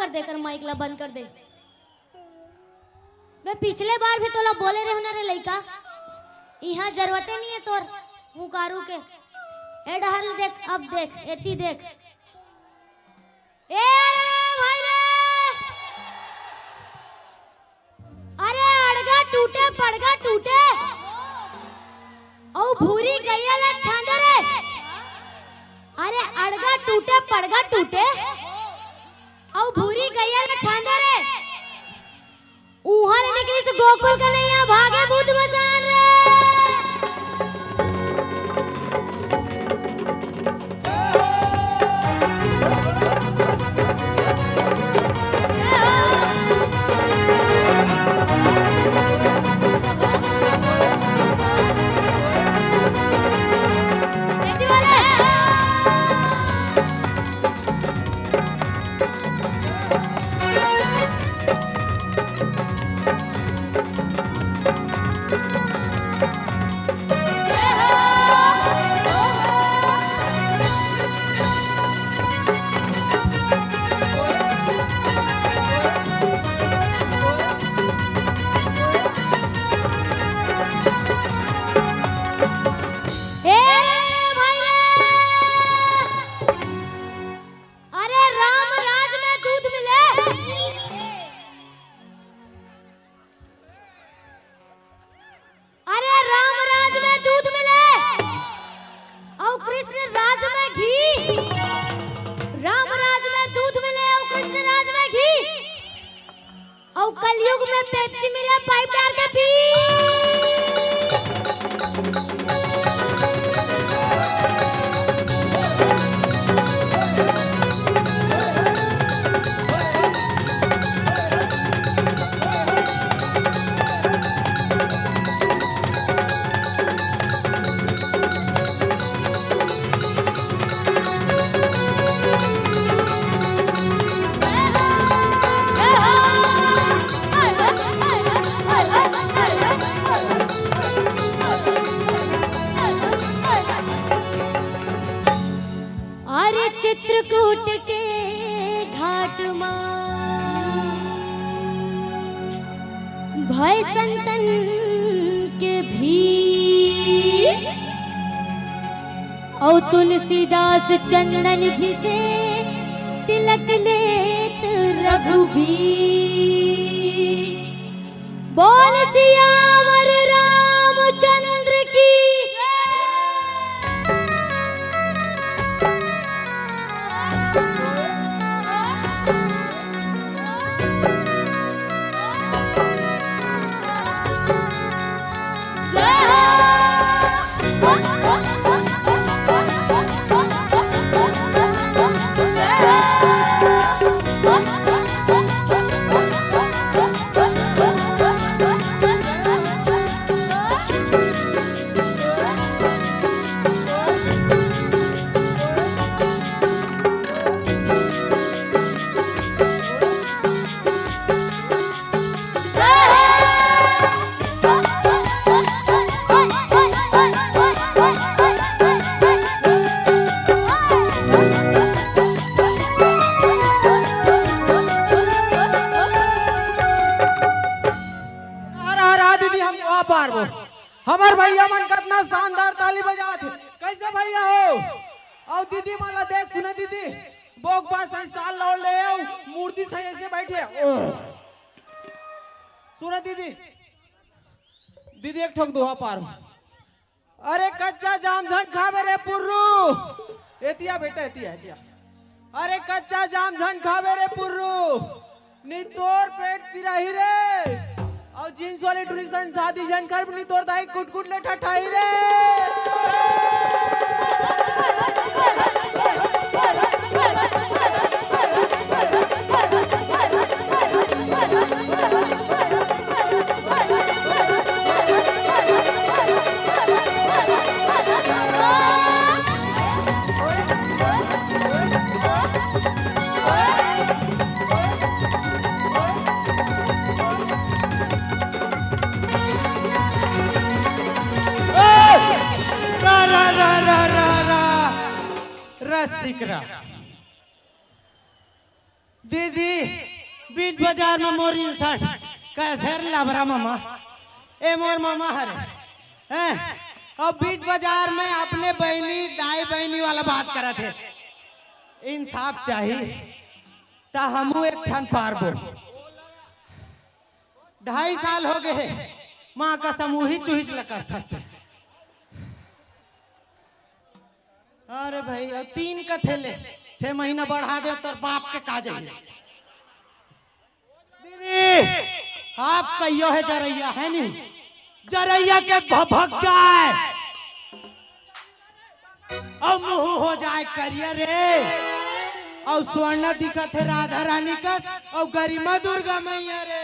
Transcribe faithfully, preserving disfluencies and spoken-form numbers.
कर दे, कर माइक ला बंद कर दे। मैं पिछले बार भी तोला बोले रहे ना रे लइका, इहाँ जरूरते नहीं है तोर हुंकारू के। ए डहर देख, अब देख, एती देख। ए रे भाई रे, अरे अड़गा टूटे पड़गा टूटे, अउ भूरी गैया ला छांटे रे। अरे अड़गा टूटे पड़गा टूटे, अउ भूरी गैया ला छांटे रे। उहाँ ले निकलिस गोकुल कन्हैया, भागे भूत मसान रे। ए रे भाई रे, अरे राम राज में दूध मिले, अरे राम राज में दूध मिले, अउ कृष्ण राज में घी। राम राज में दूध मिले, अउ कृष्ण राज में घी, अउ कलयुग में पेप्सी मिले, पाइप डार के पी। अरे चित्रकूट के घाट मा भय संतन के भीड़, अउ तुलसीदास चंदन घिसे तिलक लेत रघुबीर। बोल सियावर रामचंद्र की। हरा हरा दीदी, हम आ पारबो। हमर भैया मन कतना शानदार ताली बजात हे। कैसे भैया हो? अउ दीदी मन ला देख, सुने दीदी, बोकबा संसार लौट ले अउ मूर्ति सही ऐसे बैठे। ओह। सुने दीदी, दीदी एक ठोक दोहा पार। अरे कच्चा जाम झन खाबे रे पुर्रू। एतिया बेटा, एतिया, एतिया। अरे कच्चा जाम झन खाबे रे पुर्रू। नी तोर पेट पिराही रे। अउ जींस वाली टुरी सन शादी झन कर, नी तोर दाई कुटकुट ले ठठाई रे। रा, रा, रा, रा, रा, रा। रसिकरा। दीदी, बीच बाजार में मोर इंसल्ट, कैसे रे लबरा मामा? ए मोर मामा हरे, हैं? अउ बीच बाजार में अपने बहिनी, दाई बहिनी वाला बात करत हे। इंसाफ चाही, त हमू एक ठन पारबो। ढाई साल हो गए हे, माँ कसम उही चुहिच ल करथत। अरे भाई, अउ तीन कथे ले, छह महीना बढ़ा दे, तोर बाप के का जाही? दीदी, आप कहियो हे जरैया, है नी? जरैया के भभक जाए, अउ मुंह हो जाए करिया रे, अउ स्वर्णा दिखत हे राधा रानी कस, अउ गरिमा दुर्गा मैया रे।